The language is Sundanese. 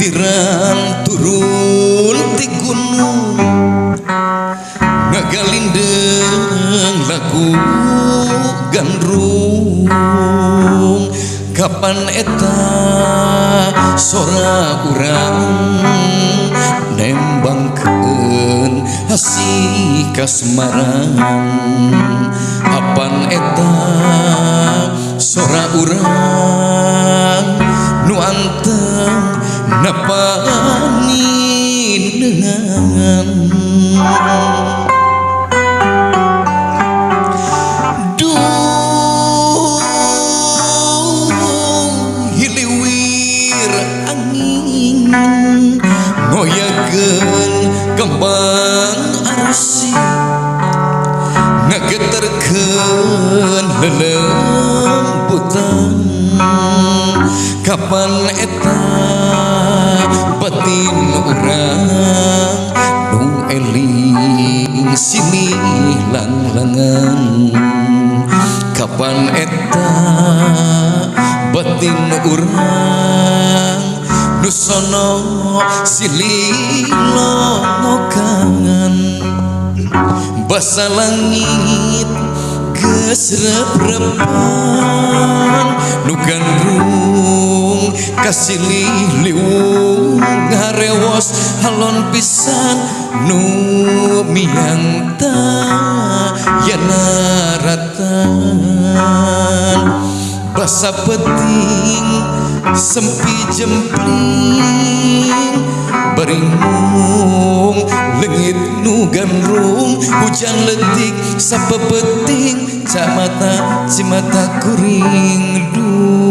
Litiran turun ti gunung, ngagalindeng lagu gandrung. Kapan eta sora urang nembangkeun hasih kasmaran? Apan eta sora urang nu anteng napanindengan? Duh, hiliwir angin ngoyakeun kembang arusi, ngageterkeun lelembutan. Kapan eta batin urang nu eling silih langlangan? Kapan eta batin urang nu sono silih longokan? Basa langit geus rep-repan, nu gandrung kasilih liwung ngarewos halon pisan nu miang tayana ratan. Basa peting sempi jempling, baringung leungit nu gandrung. Hujan letik sapepeting, camata cimata kuring. Duh.